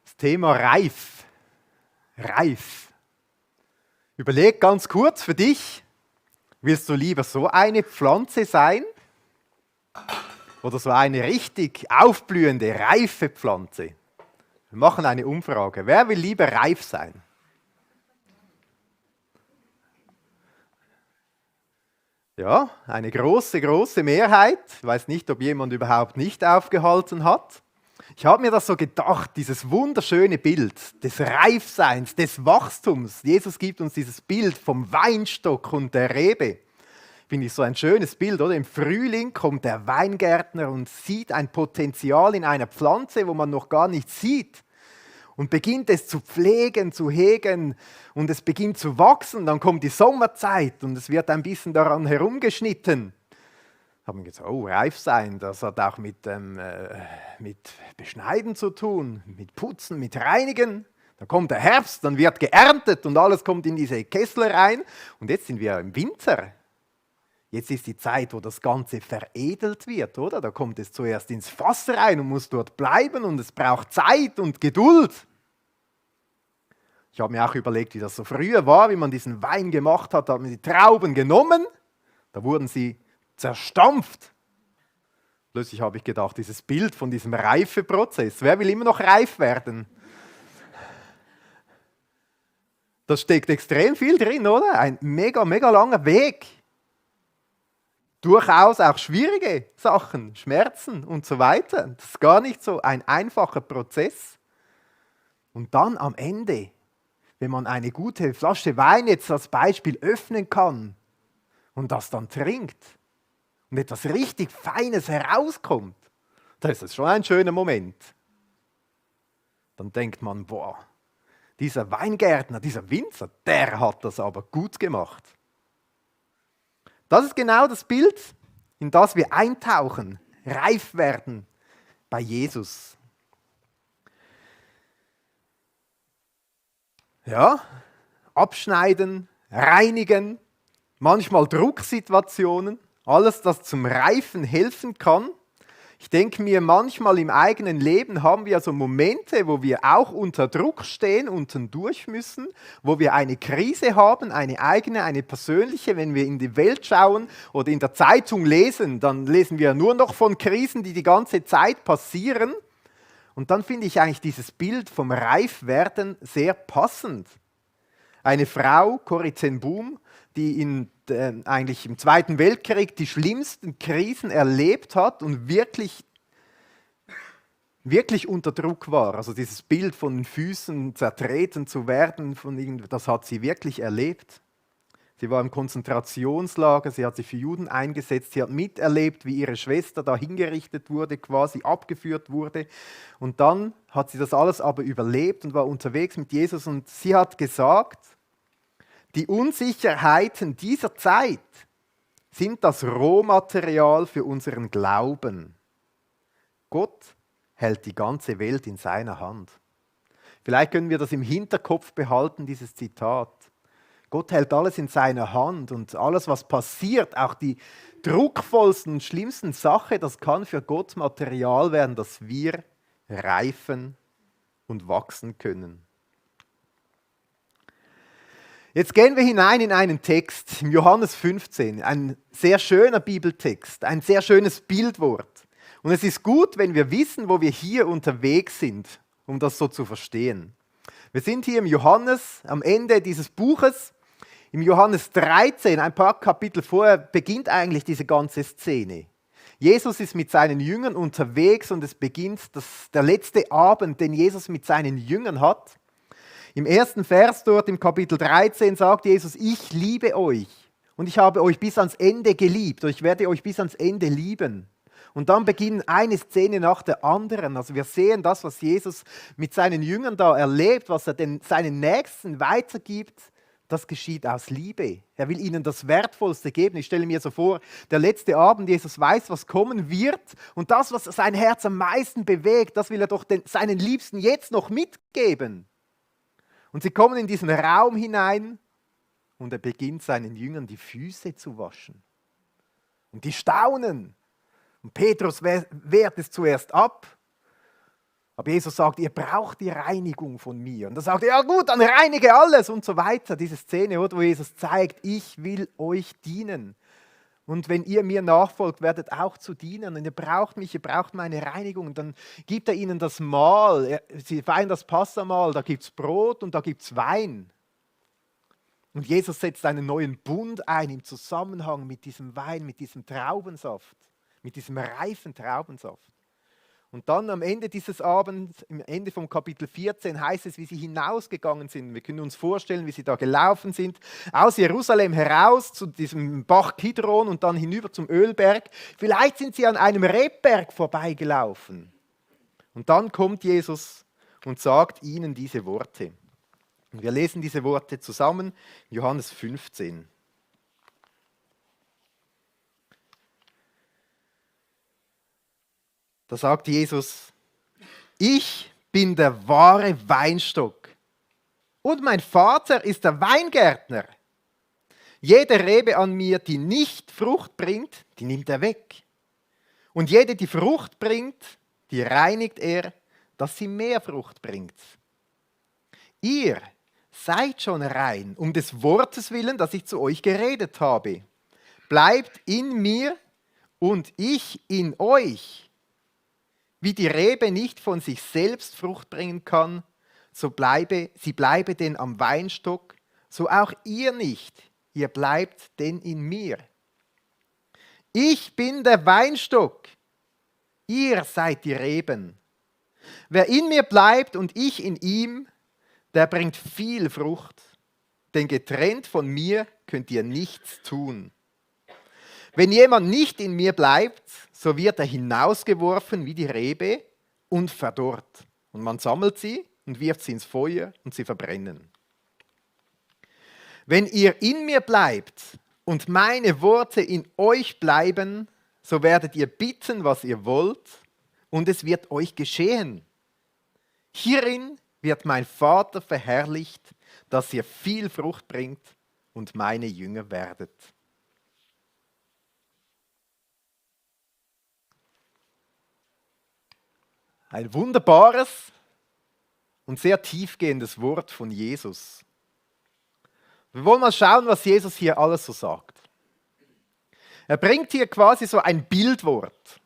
Das Thema reif. Reif. Überleg ganz kurz für dich, willst du lieber so eine Pflanze sein oder so eine richtig aufblühende, reife Pflanze? Wir machen eine Umfrage. Wer will lieber reif sein? Ja, eine große, große Mehrheit. Ich weiß nicht, ob jemand überhaupt nicht aufgehalten hat. Ich habe mir das so gedacht, dieses wunderschöne Bild des Reifseins, des Wachstums. Jesus gibt uns dieses Bild vom Weinstock und der Rebe. Finde ich so ein schönes Bild, oder? Im Frühling kommt der Weingärtner und sieht ein Potenzial in einer Pflanze, wo man noch gar nicht sieht. Und beginnt es zu pflegen, zu hegen und es beginnt zu wachsen. Dann kommt die Sommerzeit und es wird ein bisschen daran herumgeschnitten. Haben gesagt, oh, reif sein, das hat auch mit Beschneiden zu tun, mit Putzen, mit Reinigen. Dann kommt der Herbst, dann wird geerntet und alles kommt in diese Kessel rein. Und jetzt sind wir im Winter. Jetzt ist die Zeit, wo das Ganze veredelt wird, oder? Da kommt es zuerst ins Fass rein und muss dort bleiben und es braucht Zeit und Geduld. Ich habe mir auch überlegt, wie das so früher war, wie man diesen Wein gemacht hat. Da hat man die Trauben genommen, da wurden sie zerstampft. Plötzlich habe ich gedacht, dieses Bild von diesem Reifeprozess. Wer will immer noch reif werden? Da steckt extrem viel drin, oder? Ein mega, mega langer Weg. Durchaus auch schwierige Sachen, Schmerzen und so weiter. Das ist gar nicht so ein einfacher Prozess. Und dann am Ende, wenn man eine gute Flasche Wein jetzt als Beispiel öffnen kann und das dann trinkt und etwas richtig Feines herauskommt, dann ist das schon ein schöner Moment. Dann denkt man, boah, dieser Weingärtner, dieser Winzer, der hat das aber gut gemacht. Das ist genau das Bild, in das wir eintauchen, reif werden bei Jesus. Ja, abschneiden, reinigen, manchmal Drucksituationen, alles, das zum Reifen helfen kann. Ich denke mir, manchmal im eigenen Leben haben wir so Momente, wo wir auch unter Druck stehen, unten durch müssen, wo wir eine Krise haben, eine eigene, eine persönliche. Wenn wir in die Welt schauen oder in der Zeitung lesen, dann lesen wir nur noch von Krisen, die ganze Zeit passieren. Und dann finde ich eigentlich dieses Bild vom Reifwerden sehr passend. Eine Frau, Corrie ten Boom, die eigentlich im Zweiten Weltkrieg die schlimmsten Krisen erlebt hat und wirklich unter Druck war. Also dieses Bild von den Füßen zertreten zu werden, das hat sie wirklich erlebt. Sie war im Konzentrationslager, sie hat sich für Juden eingesetzt, sie hat miterlebt, wie ihre Schwester da hingerichtet wurde, quasi abgeführt wurde. Und dann hat sie das alles aber überlebt und war unterwegs mit Jesus und sie hat gesagt, die Unsicherheiten dieser Zeit sind das Rohmaterial für unseren Glauben. Gott hält die ganze Welt in seiner Hand. Vielleicht können wir das im Hinterkopf behalten, dieses Zitat. Gott hält alles in seiner Hand und alles, was passiert, auch die druckvollsten und schlimmsten Sachen, das kann für Gott Material werden, dass wir reifen und wachsen können. Jetzt gehen wir hinein in einen Text, im Johannes 15, ein sehr schöner Bibeltext, ein sehr schönes Bildwort. Und es ist gut, wenn wir wissen, wo wir hier unterwegs sind, um das so zu verstehen. Wir sind hier im Johannes, am Ende dieses Buches, im Johannes 13, ein paar Kapitel vorher, beginnt eigentlich diese ganze Szene. Jesus ist mit seinen Jüngern unterwegs und es beginnt der letzte Abend, den Jesus mit seinen Jüngern hat. Im ersten Vers dort im Kapitel 13 sagt Jesus, ich liebe euch und ich habe euch bis ans Ende geliebt und ich werde euch bis ans Ende lieben. Und dann beginnt eine Szene nach der anderen. Also wir sehen das, was Jesus mit seinen Jüngern da erlebt, was er seinen Nächsten weitergibt, das geschieht aus Liebe. Er will ihnen das Wertvollste geben. Ich stelle mir so vor, der letzte Abend, Jesus weiß, was kommen wird und das, was sein Herz am meisten bewegt, das will er doch seinen Liebsten jetzt noch mitgeben. Und sie kommen in diesen Raum hinein und er beginnt seinen Jüngern die Füße zu waschen. Und die staunen. Und Petrus wehrt es zuerst ab Aber Jesus sagt, ihr braucht die Reinigung von mir. Und dann sagt er, ja gut, dann reinige alles und so weiter. Diese Szene, wo Jesus zeigt, ich will euch dienen. Und wenn ihr mir nachfolgt, werdet auch zu dienen. Und ihr braucht mich, ihr braucht meine Reinigung. Und dann gibt er ihnen das Mahl. Sie feiern das Passamahl, da gibt es Brot und da gibt es Wein. Und Jesus setzt einen neuen Bund ein im Zusammenhang mit diesem Wein, mit diesem Traubensaft, mit diesem reifen Traubensaft. Und dann am Ende dieses Abends, am Ende vom Kapitel 14, heißt es, wie sie hinausgegangen sind. Wir können uns vorstellen, wie sie da gelaufen sind, aus Jerusalem heraus zu diesem Bach Kidron und dann hinüber zum Ölberg. Vielleicht sind sie an einem Rebberg vorbeigelaufen. Und dann kommt Jesus und sagt ihnen diese Worte. Und wir lesen diese Worte zusammen, Johannes 15. Da sagt Jesus, ich bin der wahre Weinstock und mein Vater ist der Weingärtner. Jede Rebe an mir, die nicht Frucht bringt, die nimmt er weg. Und jede, die Frucht bringt, die reinigt er, dass sie mehr Frucht bringt. Ihr seid schon rein, um des Wortes willen, das ich zu euch geredet habe. Bleibt in mir und ich in euch. Wie die Rebe nicht von sich selbst Frucht bringen kann, sie bleibe denn am Weinstock, so auch ihr nicht, ihr bleibt denn in mir. Ich bin der Weinstock, ihr seid die Reben. Wer in mir bleibt und ich in ihm, der bringt viel Frucht, denn getrennt von mir könnt ihr nichts tun. Wenn jemand nicht in mir bleibt, so wird er hinausgeworfen wie die Rebe und verdorrt. Und man sammelt sie und wirft sie ins Feuer und sie verbrennen. Wenn ihr in mir bleibt und meine Worte in euch bleiben, so werdet ihr bitten, was ihr wollt, und es wird euch geschehen. Hierin wird mein Vater verherrlicht, dass ihr viel Frucht bringt und meine Jünger werdet. Ein wunderbares und sehr tiefgehendes Wort von Jesus. Wir wollen mal schauen, was Jesus hier alles so sagt. Er bringt hier quasi so ein Bildwort.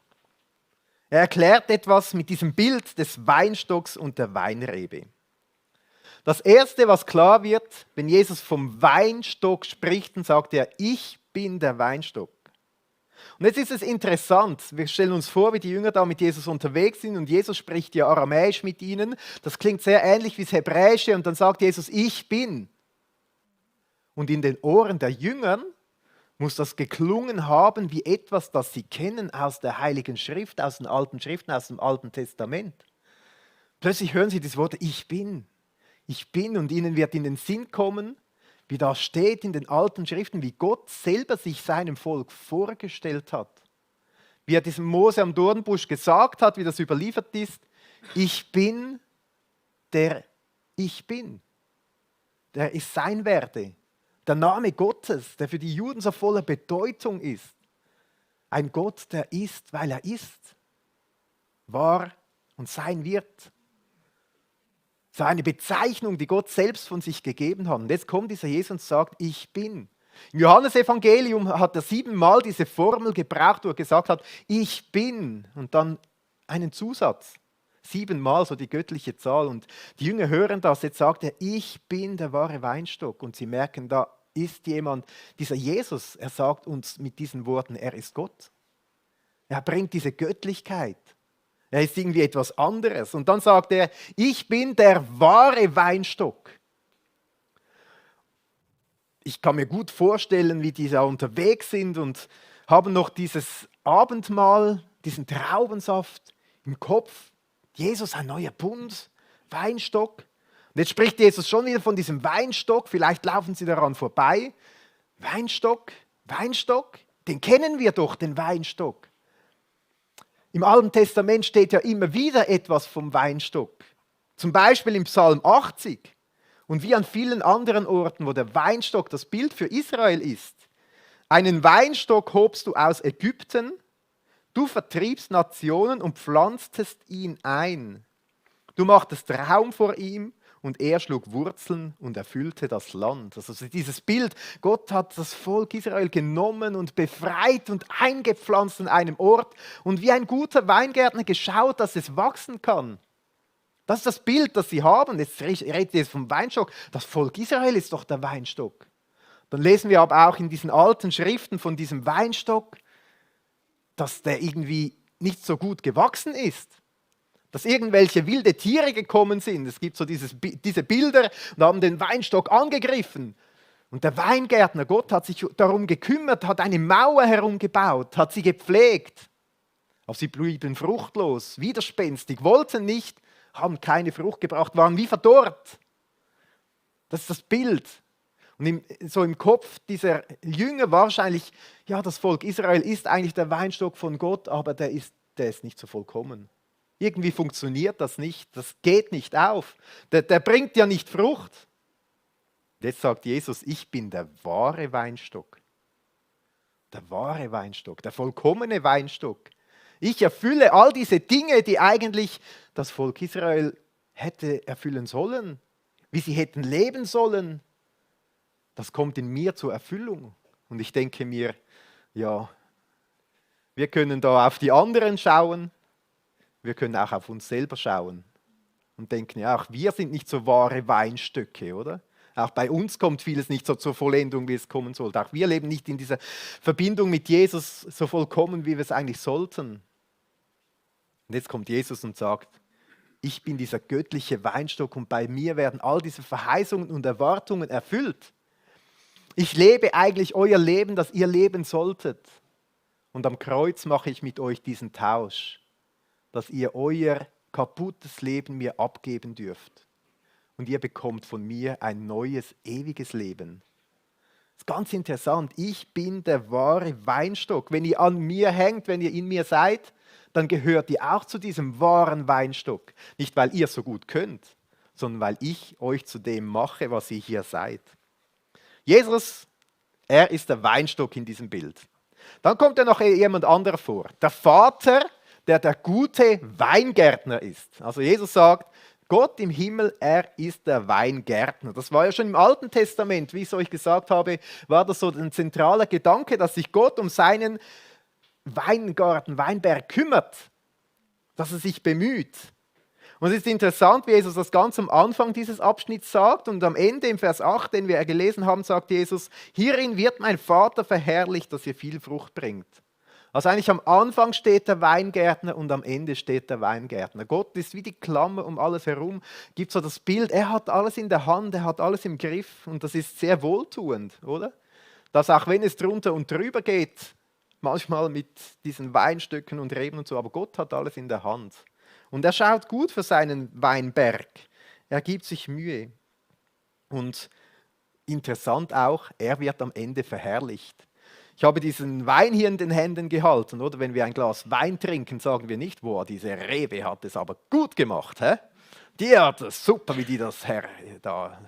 Er erklärt etwas mit diesem Bild des Weinstocks und der Weinrebe. Das Erste, was klar wird, wenn Jesus vom Weinstock spricht, dann sagt er, ich bin der Weinstock. Und jetzt ist es interessant, wir stellen uns vor, wie die Jünger da mit Jesus unterwegs sind und Jesus spricht ja Aramäisch mit ihnen. Das klingt sehr ähnlich wie das Hebräische und dann sagt Jesus, ich bin. Und in den Ohren der Jüngern muss das geklungen haben wie etwas, das sie kennen aus der Heiligen Schrift, aus den alten Schriften, aus dem Alten Testament. Plötzlich hören sie das Wort, ich bin und ihnen wird in den Sinn kommen, wie da steht in den alten Schriften, wie Gott selber sich seinem Volk vorgestellt hat. Wie er diesem Mose am Dornbusch gesagt hat, wie das überliefert ist, ich bin der ich bin. Der ist sein Werde. Der Name Gottes, der für die Juden so voller Bedeutung ist. Ein Gott, der ist, weil er ist, war und sein wird. So eine Bezeichnung, die Gott selbst von sich gegeben hat. Und jetzt kommt dieser Jesus und sagt, ich bin. Im Johannesevangelium hat er 7-mal diese Formel gebraucht, wo er gesagt hat, ich bin. Und dann einen Zusatz. 7-mal, so die göttliche Zahl. Und die Jünger hören das, jetzt sagt er, ich bin der wahre Weinstock. Und sie merken, da ist jemand, dieser Jesus, er sagt uns mit diesen Worten, er ist Gott. Er bringt diese Göttlichkeit. Er ist irgendwie etwas anderes. Und dann sagt er, ich bin der wahre Weinstock. Ich kann mir gut vorstellen, wie die da unterwegs sind und haben noch dieses Abendmahl, diesen Traubensaft im Kopf. Jesus, ein neuer Bund, Weinstock. Und jetzt spricht Jesus schon wieder von diesem Weinstock. Vielleicht laufen sie daran vorbei. Weinstock, den kennen wir doch, den Weinstock. Im Alten Testament steht ja immer wieder etwas vom Weinstock. Zum Beispiel im Psalm 80 und wie an vielen anderen Orten, wo der Weinstock das Bild für Israel ist. Einen Weinstock hobst du aus Ägypten, du vertriebst Nationen und pflanztest ihn ein. Du machtest Raum vor ihm und er schlug Wurzeln und erfüllte das Land. Also dieses Bild, Gott hat das Volk Israel genommen und befreit und eingepflanzt an einem Ort und wie ein guter Weingärtner geschaut, dass es wachsen kann. Das ist das Bild, das sie haben. Jetzt redet ihr vom Weinstock. Das Volk Israel ist doch der Weinstock. Dann lesen wir aber auch in diesen alten Schriften von diesem Weinstock, dass der irgendwie nicht so gut gewachsen ist. Dass irgendwelche wilde Tiere gekommen sind. Es gibt so diese Bilder und haben den Weinstock angegriffen. Und der Weingärtner, Gott, hat sich darum gekümmert, hat eine Mauer herumgebaut, hat sie gepflegt. Aber sie blieben fruchtlos, widerspenstig, wollten nicht, haben keine Frucht gebracht, waren wie verdorrt. Das ist das Bild. Und so im Kopf dieser Jünger wahrscheinlich, ja, das Volk Israel ist eigentlich der Weinstock von Gott, aber der ist nicht so vollkommen. Irgendwie funktioniert das nicht, das geht nicht auf. Der bringt ja nicht Frucht. Jetzt sagt Jesus, ich bin der wahre Weinstock. Der wahre Weinstock, der vollkommene Weinstock. Ich erfülle all diese Dinge, die eigentlich das Volk Israel hätte erfüllen sollen, wie sie hätten leben sollen. Das kommt in mir zur Erfüllung. Und ich denke mir, ja, wir können da auf die anderen schauen. Wir können auch auf uns selber schauen und denken, ja, auch wir sind nicht so wahre Weinstöcke, oder? Auch bei uns kommt vieles nicht so zur Vollendung, wie es kommen sollte. Auch wir leben nicht in dieser Verbindung mit Jesus so vollkommen, wie wir es eigentlich sollten. Und jetzt kommt Jesus und sagt, ich bin dieser göttliche Weinstock und bei mir werden all diese Verheißungen und Erwartungen erfüllt. Ich lebe eigentlich euer Leben, das ihr leben solltet. Und am Kreuz mache ich mit euch diesen Tausch, dass ihr euer kaputtes Leben mir abgeben dürft. Und ihr bekommt von mir ein neues, ewiges Leben. Das ist ganz interessant. Ich bin der wahre Weinstock. Wenn ihr an mir hängt, wenn ihr in mir seid, dann gehört ihr auch zu diesem wahren Weinstock. Nicht, weil ihr so gut könnt, sondern weil ich euch zu dem mache, was ihr hier seid. Jesus, er ist der Weinstock in diesem Bild. Dann kommt ja noch jemand anderer vor. Der Vater, der gute Weingärtner ist. Also Jesus sagt, Gott im Himmel, er ist der Weingärtner. Das war ja schon im Alten Testament, wie ich es euch gesagt habe, war das so ein zentraler Gedanke, dass sich Gott um seinen Weingarten, Weinberg kümmert, dass er sich bemüht. Und es ist interessant, wie Jesus das ganz am Anfang dieses Abschnitts sagt und am Ende im Vers 8, den wir gelesen haben, sagt Jesus, hierin wird mein Vater verherrlicht, dass ihr viel Frucht bringt. Also eigentlich am Anfang steht der Weingärtner und am Ende steht der Weingärtner. Gott ist wie die Klammer um alles herum, gibt so das Bild, er hat alles in der Hand, er hat alles im Griff und das ist sehr wohltuend, oder? Dass auch wenn es drunter und drüber geht, manchmal mit diesen Weinstöcken und Reben und so, aber Gott hat alles in der Hand. Und er schaut gut für seinen Weinberg, er gibt sich Mühe. Und interessant auch, er wird am Ende verherrlicht. Ich habe diesen Wein hier in den Händen gehalten, oder? Wenn wir ein Glas Wein trinken, sagen wir nicht, boah, diese Rebe hat es aber gut gemacht. Hä? Die hat es super, wie die das Herr da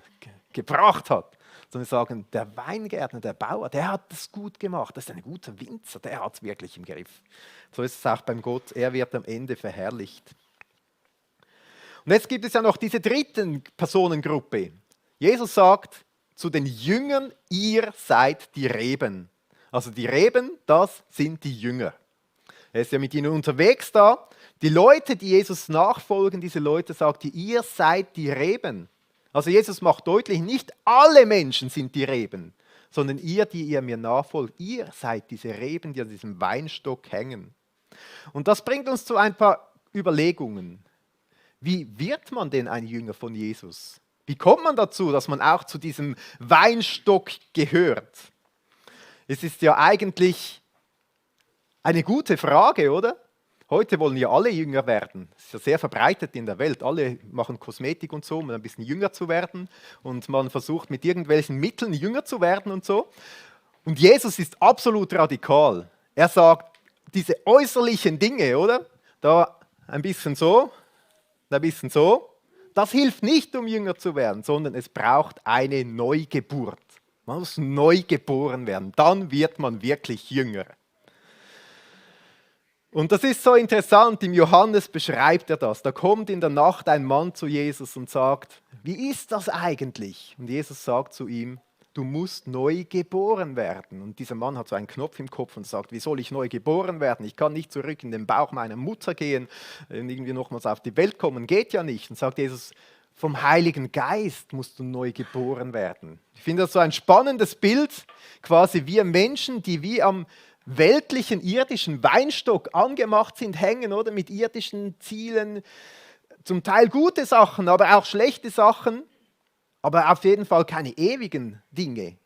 gebracht hat. Sondern wir sagen, der Weingärtner, der Bauer, der hat es gut gemacht. Das ist ein guter Winzer, der hat es wirklich im Griff. So ist es auch beim Gott, er wird am Ende verherrlicht. Und jetzt gibt es ja noch diese dritten Personengruppe. Jesus sagt zu den Jüngern, ihr seid die Reben. Also die Reben, das sind die Jünger. Er ist ja mit ihnen unterwegs da. Die Leute, die Jesus nachfolgen, diese Leute sagt, ihr seid die Reben. Also Jesus macht deutlich, nicht alle Menschen sind die Reben, sondern ihr, die ihr mir nachfolgt, ihr seid diese Reben, die an diesem Weinstock hängen. Und das bringt uns zu ein paar Überlegungen. Wie wird man denn ein Jünger von Jesus? Wie kommt man dazu, dass man auch zu diesem Weinstock gehört? Es ist ja eigentlich eine gute Frage, oder? Heute wollen ja alle jünger werden. Das ist ja sehr verbreitet in der Welt. Alle machen Kosmetik und so, um ein bisschen jünger zu werden. Und man versucht mit irgendwelchen Mitteln jünger zu werden und so. Und Jesus ist absolut radikal. Er sagt, diese äußerlichen Dinge, oder? Da ein bisschen so, ein bisschen so. Das hilft nicht, um jünger zu werden, sondern es braucht eine Neugeburt. Man muss neu geboren werden, dann wird man wirklich jünger. Und das ist so interessant, im Johannes beschreibt er das. Da kommt in der Nacht ein Mann zu Jesus und sagt, wie ist das eigentlich? Und Jesus sagt zu ihm, du musst neu geboren werden. Und dieser Mann hat so einen Knopf im Kopf und sagt, wie soll ich neu geboren werden? Ich kann nicht zurück in den Bauch meiner Mutter gehen und irgendwie nochmals auf die Welt kommen, geht ja nicht. Und sagt Jesus, vom Heiligen Geist musst du neu geboren werden. Ich finde das so ein spannendes Bild, quasi wir Menschen, die wie am weltlichen, irdischen Weinstock angemacht sind, hängen, oder, mit irdischen Zielen, zum Teil gute Sachen, aber auch schlechte Sachen, aber auf jeden Fall keine ewigen Dinge.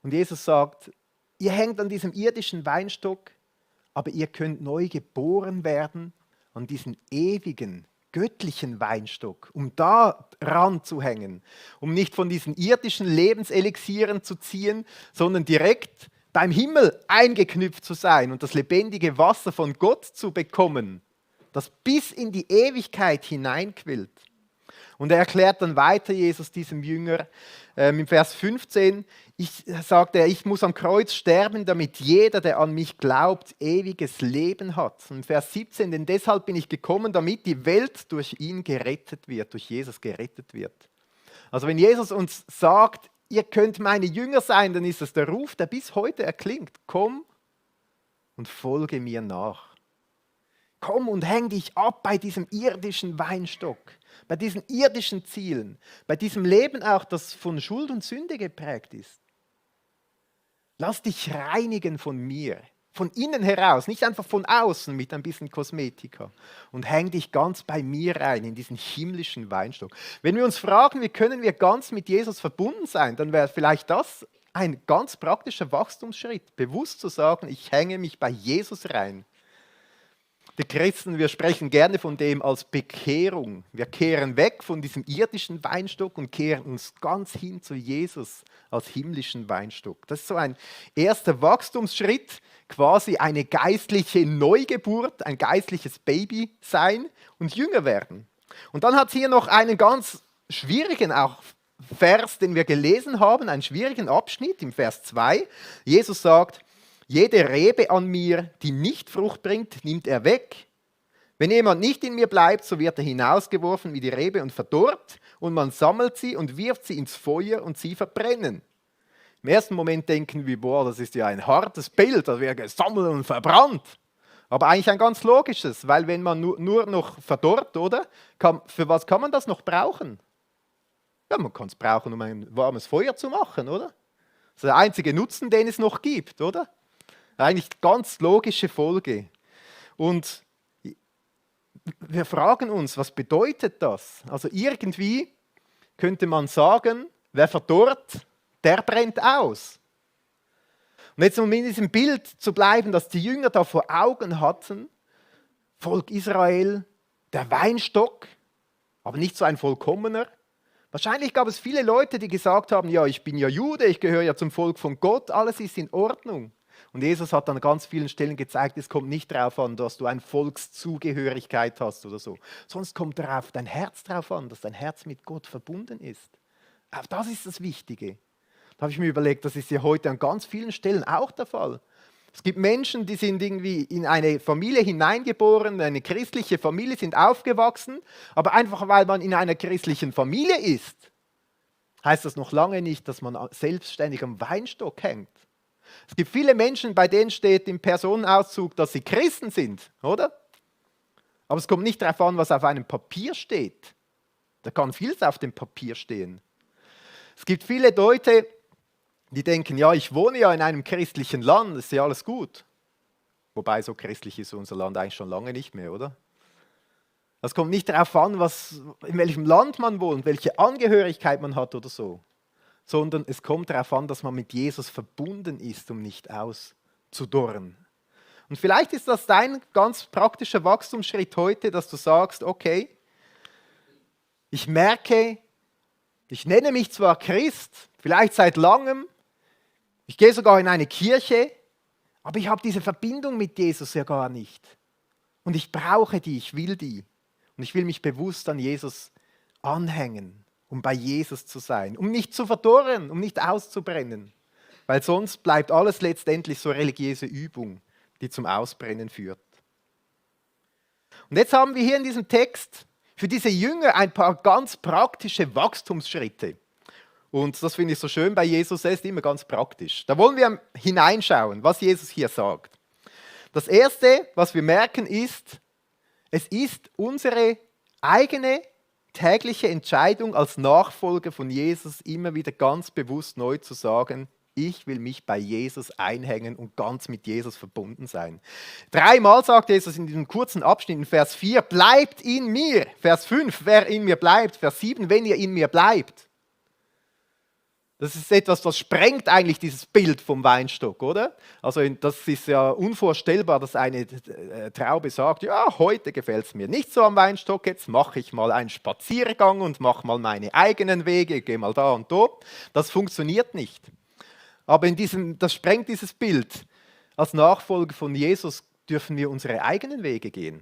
Und Jesus sagt, ihr hängt an diesem irdischen Weinstock, aber ihr könnt neu geboren werden an diesen ewigen, göttlichen Weinstock, um da ranzuhängen, um nicht von diesen irdischen Lebenselixieren zu ziehen, sondern direkt beim Himmel eingeknüpft zu sein und das lebendige Wasser von Gott zu bekommen, das bis in die Ewigkeit hineinquillt. Und er erklärt dann weiter, Jesus, diesem Jünger, im Vers 15, sagt er, ich muss am Kreuz sterben, damit jeder, der an mich glaubt, ewiges Leben hat. Und Vers 17, denn deshalb bin ich gekommen, damit die Welt durch ihn gerettet wird, durch Jesus gerettet wird. Also wenn Jesus uns sagt, ihr könnt meine Jünger sein, dann ist es der Ruf, der bis heute erklingt. Komm und folge mir nach. Komm und häng dich ab bei diesem irdischen Weinstock, bei diesen irdischen Zielen, bei diesem Leben auch, das von Schuld und Sünde geprägt ist. Lass dich reinigen von mir, von innen heraus, nicht einfach von außen mit ein bisschen Kosmetika. Und häng dich ganz bei mir rein, in diesen himmlischen Weinstock. Wenn wir uns fragen, wie können wir ganz mit Jesus verbunden sein, dann wäre vielleicht das ein ganz praktischer Wachstumsschritt, bewusst zu sagen, ich hänge mich bei Jesus rein. Die Christen, wir sprechen gerne von dem als Bekehrung. Wir kehren weg von diesem irdischen Weinstock und kehren uns ganz hin zu Jesus als himmlischen Weinstock. Das ist so ein erster Wachstumsschritt, quasi eine geistliche Neugeburt, ein geistliches Baby sein und Jünger werden. Und dann hat es hier noch einen ganz schwierigen auch Vers, den wir gelesen haben, einen schwierigen Abschnitt im Vers 2. Jesus sagt, jede Rebe an mir, die nicht Frucht bringt, nimmt er weg. Wenn jemand nicht in mir bleibt, so wird er hinausgeworfen wie die Rebe und verdorrt und man sammelt sie und wirft sie ins Feuer und sie verbrennen. Im ersten Moment denken wir, boah, das ist ja ein hartes Bild, das wird gesammelt und verbrannt. Aber eigentlich ein ganz logisches, weil wenn man nur noch verdorrt, oder? Für was kann man das noch brauchen? Ja, man kann es brauchen, um ein warmes Feuer zu machen, oder? Das ist der einzige Nutzen, den es noch gibt, oder? Eigentlich ganz logische Folge. Und wir fragen uns, was bedeutet das? Also irgendwie könnte man sagen, wer verdorrt, der brennt aus. Und jetzt um in diesem Bild zu bleiben, das die Jünger da vor Augen hatten, Volk Israel, der Weinstock, aber nicht so ein vollkommener. Wahrscheinlich gab es viele Leute, die gesagt haben, ja, ich bin ja Jude, ich gehöre ja zum Volk von Gott, alles ist in Ordnung. Und Jesus hat an ganz vielen Stellen gezeigt, es kommt nicht darauf an, dass du eine Volkszugehörigkeit hast oder so. Sonst kommt darauf dein Herz drauf an, dass dein Herz mit Gott verbunden ist. Auch das ist das Wichtige. Da habe ich mir überlegt, das ist ja heute an ganz vielen Stellen auch der Fall. Es gibt Menschen, die sind irgendwie in eine Familie hineingeboren, eine christliche Familie, sind aufgewachsen, aber einfach weil man in einer christlichen Familie ist, heißt das noch lange nicht, dass man selbstständig am Weinstock hängt. Es gibt viele Menschen, bei denen steht im Personenauszug, dass sie Christen sind, oder? Aber es kommt nicht darauf an, was auf einem Papier steht. Da kann vieles auf dem Papier stehen. Es gibt viele Leute, die denken, ja, ich wohne ja in einem christlichen Land, ist ja alles gut. Wobei, so christlich ist unser Land eigentlich schon lange nicht mehr, oder? Es kommt nicht darauf an, in welchem Land man wohnt, welche Angehörigkeit man hat oder so. Sondern es kommt darauf an, dass man mit Jesus verbunden ist, um nicht auszudorren. Und vielleicht ist das dein ganz praktischer Wachstumsschritt heute, dass du sagst, okay, ich merke, ich nenne mich zwar Christ, vielleicht seit langem, ich gehe sogar in eine Kirche, aber ich habe diese Verbindung mit Jesus ja gar nicht. Und ich brauche die, ich will die. Und ich will mich bewusst an Jesus anhängen, um bei Jesus zu sein, um nicht zu verdorren, um nicht auszubrennen. Weil sonst bleibt alles letztendlich so religiöse Übung, die zum Ausbrennen führt. Und jetzt haben wir hier in diesem Text für diese Jünger ein paar ganz praktische Wachstumsschritte. Und das finde ich so schön bei Jesus, er ist immer ganz praktisch. Da wollen wir hineinschauen, was Jesus hier sagt. Das Erste, was wir merken, ist, es ist unsere eigene tägliche Entscheidung als Nachfolger von Jesus, immer wieder ganz bewusst neu zu sagen, ich will mich bei Jesus einhängen und ganz mit Jesus verbunden sein. 3-mal sagt Jesus in diesem kurzen Abschnitt in Vers 4, bleibt in mir. Vers 5, wer in mir bleibt. Vers 7, wenn ihr in mir bleibt. Das ist etwas, das sprengt eigentlich dieses Bild vom Weinstock, oder? Also das ist ja unvorstellbar, dass eine Traube sagt, ja, heute gefällt es mir nicht so am Weinstock, jetzt mache ich mal einen Spaziergang und mache mal meine eigenen Wege, gehe mal da und dort. Das funktioniert nicht. Aber das sprengt dieses Bild. Als Nachfolger von Jesus dürfen wir unsere eigenen Wege gehen.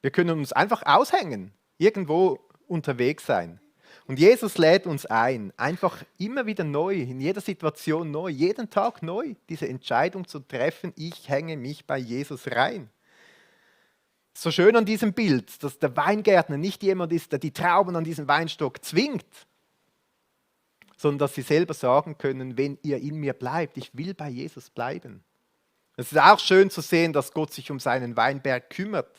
Wir können uns einfach aushängen, irgendwo unterwegs sein. Und Jesus lädt uns ein, einfach immer wieder neu, in jeder Situation neu, jeden Tag neu, diese Entscheidung zu treffen, ich hänge mich bei Jesus rein. So schön an diesem Bild, dass der Weingärtner nicht jemand ist, der die Trauben an diesen Weinstock zwingt, sondern dass sie selber sagen können, wenn ihr in mir bleibt, ich will bei Jesus bleiben. Es ist auch schön zu sehen, dass Gott sich um seinen Weinberg kümmert.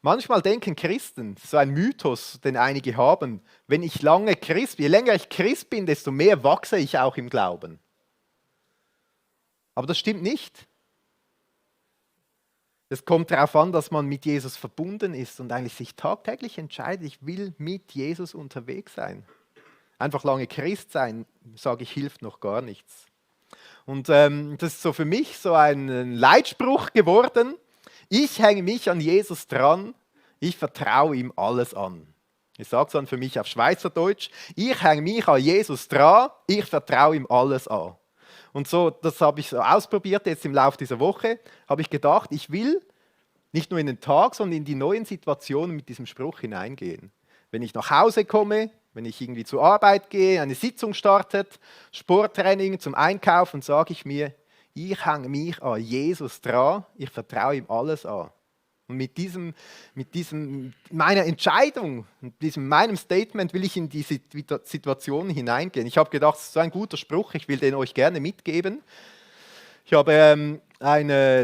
Manchmal denken Christen, so ein Mythos, den einige haben, wenn ich je länger ich Christ bin, desto mehr wachse ich auch im Glauben. Aber das stimmt nicht. Es kommt darauf an, dass man mit Jesus verbunden ist und eigentlich sich tagtäglich entscheidet, ich will mit Jesus unterwegs sein. Einfach lange Christ sein, sage ich, hilft noch gar nichts. Und das ist so für mich so ein Leitspruch geworden. Ich hänge mich an Jesus dran, ich vertraue ihm alles an. Ich sage es dann für mich auf Schweizerdeutsch, ich hänge mich an Jesus dran, ich vertraue ihm alles an. Und so, das habe ich so ausprobiert jetzt im Laufe dieser Woche, habe ich gedacht, ich will nicht nur in den Tag, sondern in die neuen Situationen mit diesem Spruch hineingehen. Wenn ich nach Hause komme, wenn ich irgendwie zur Arbeit gehe, eine Sitzung startet, Sporttraining, zum Einkaufen, sage ich mir, ich hänge mich an Jesus dran, ich vertraue ihm alles an. Und mit meiner Entscheidung, meinem Statement will ich in diese Situation hineingehen. Ich habe gedacht, das ist so ein guter Spruch, ich will den euch gerne mitgeben. Ich habe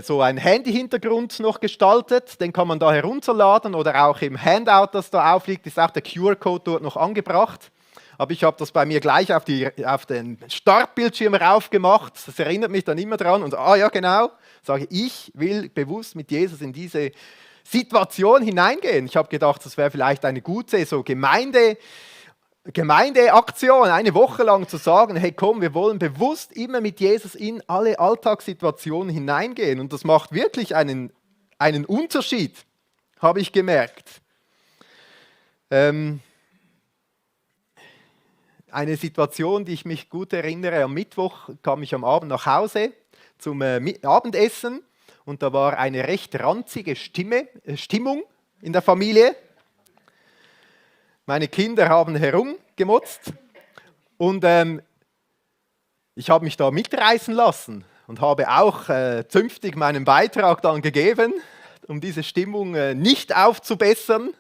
so einen Handy-Hintergrund noch gestaltet, den kann man da herunterladen oder auch im Handout, das da aufliegt, ist auch der QR-Code dort noch angebracht. Aber ich habe das bei mir gleich auf den Startbildschirm raufgemacht. Das erinnert mich dann immer dran. Und ja genau, sage ich will bewusst mit Jesus in diese Situation hineingehen. Ich habe gedacht, das wäre vielleicht eine gute so Gemeindeaktion, eine Woche lang zu sagen, hey komm, wir wollen bewusst immer mit Jesus in alle Alltagssituationen hineingehen. Und das macht wirklich einen Unterschied, habe ich gemerkt. Eine Situation, die ich mich gut erinnere, am Mittwoch kam ich am Abend nach Hause zum Abendessen und da war eine recht ranzige Stimmung in der Familie. Meine Kinder haben herumgemotzt und ich habe mich da mitreißen lassen und habe auch zünftig meinen Beitrag dann gegeben, um diese Stimmung nicht aufzubessern.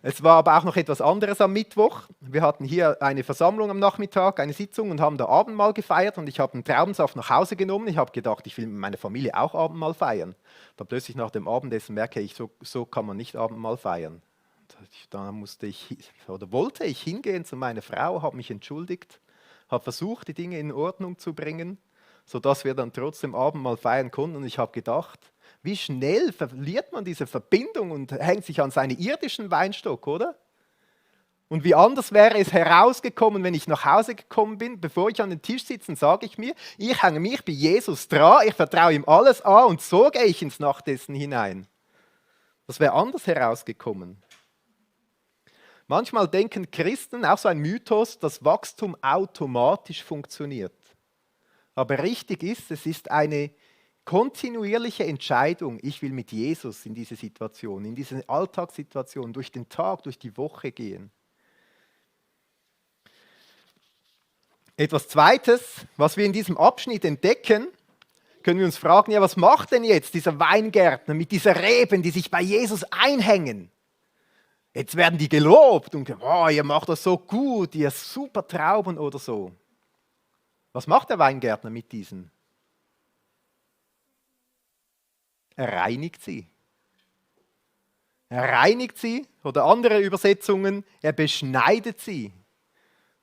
Es war aber auch noch etwas anderes am Mittwoch. Wir hatten hier eine Versammlung am Nachmittag, eine Sitzung und haben da Abendmahl gefeiert und ich habe einen Traubensaft nach Hause genommen. Ich habe gedacht, ich will mit meiner Familie auch Abendmahl feiern. Da plötzlich nach dem Abendessen merke ich, so kann man nicht Abendmahl feiern. Da wollte ich hingehen zu meiner Frau, habe mich entschuldigt, habe versucht, die Dinge in Ordnung zu bringen, sodass wir dann trotzdem Abendmahl feiern konnten und ich habe gedacht, wie schnell verliert man diese Verbindung und hängt sich an seinen irdischen Weinstock, oder? Und wie anders wäre es herausgekommen, wenn ich nach Hause gekommen bin, bevor ich an den Tisch sitze, sage ich mir, ich hänge mich bei Jesus dran, ich vertraue ihm alles an und so gehe ich ins Nachtessen hinein. Das wäre anders herausgekommen. Manchmal denken Christen, auch so ein Mythos, dass Wachstum automatisch funktioniert. Aber richtig ist, es ist eine kontinuierliche Entscheidung, ich will mit Jesus in diese Situation, in diese Alltagssituation, durch den Tag, durch die Woche gehen. Etwas Zweites, was wir in diesem Abschnitt entdecken, können wir uns fragen, ja, was macht denn jetzt dieser Weingärtner mit dieser Reben, die sich bei Jesus einhängen? Jetzt werden die gelobt und oh, ihr macht das so gut, ihr super Trauben oder so. Was macht der Weingärtner mit diesen? Er reinigt sie. Er reinigt sie, oder andere Übersetzungen, er beschneidet sie,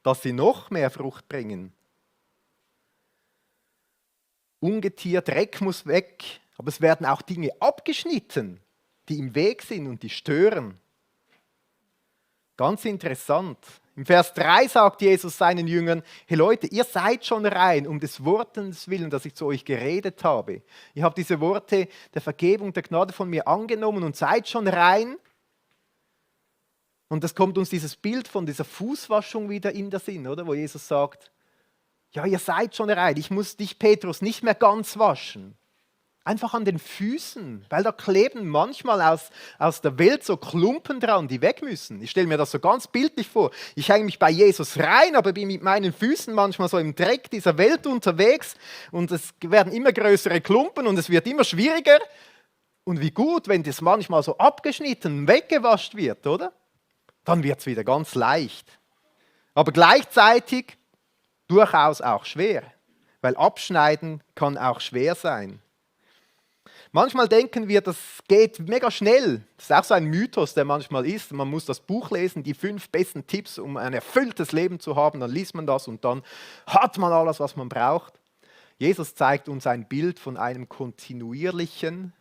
dass sie noch mehr Frucht bringen. Ungetier, Dreck muss weg, aber es werden auch Dinge abgeschnitten, die im Weg sind und die stören. Ganz interessant. Im Vers 3 sagt Jesus seinen Jüngern, hey Leute, ihr seid schon rein um des Wortes willen, dass ich zu euch geredet habe. Ihr habt diese Worte der Vergebung, der Gnade von mir angenommen und seid schon rein. Und das kommt uns dieses Bild von dieser Fußwaschung wieder in den Sinn, oder? Wo Jesus sagt, ja, ihr seid schon rein, ich muss dich, Petrus, nicht mehr ganz waschen. Einfach an den Füßen, weil da kleben manchmal aus der Welt so Klumpen dran, die weg müssen. Ich stelle mir das so ganz bildlich vor. Ich hänge mich bei Jesus rein, aber bin mit meinen Füßen manchmal so im Dreck dieser Welt unterwegs und es werden immer größere Klumpen und es wird immer schwieriger. Und wie gut, wenn das manchmal so abgeschnitten, weggewascht wird, oder? Dann wird es wieder ganz leicht. Aber gleichzeitig durchaus auch schwer, weil Abschneiden kann auch schwer sein. Manchmal denken wir, das geht mega schnell. Das ist auch so ein Mythos, der manchmal ist. Man muss das Buch lesen, die 5 besten Tipps, um ein erfülltes Leben zu haben. Dann liest man das und dann hat man alles, was man braucht. Jesus zeigt uns ein Bild von einem kontinuierlichen,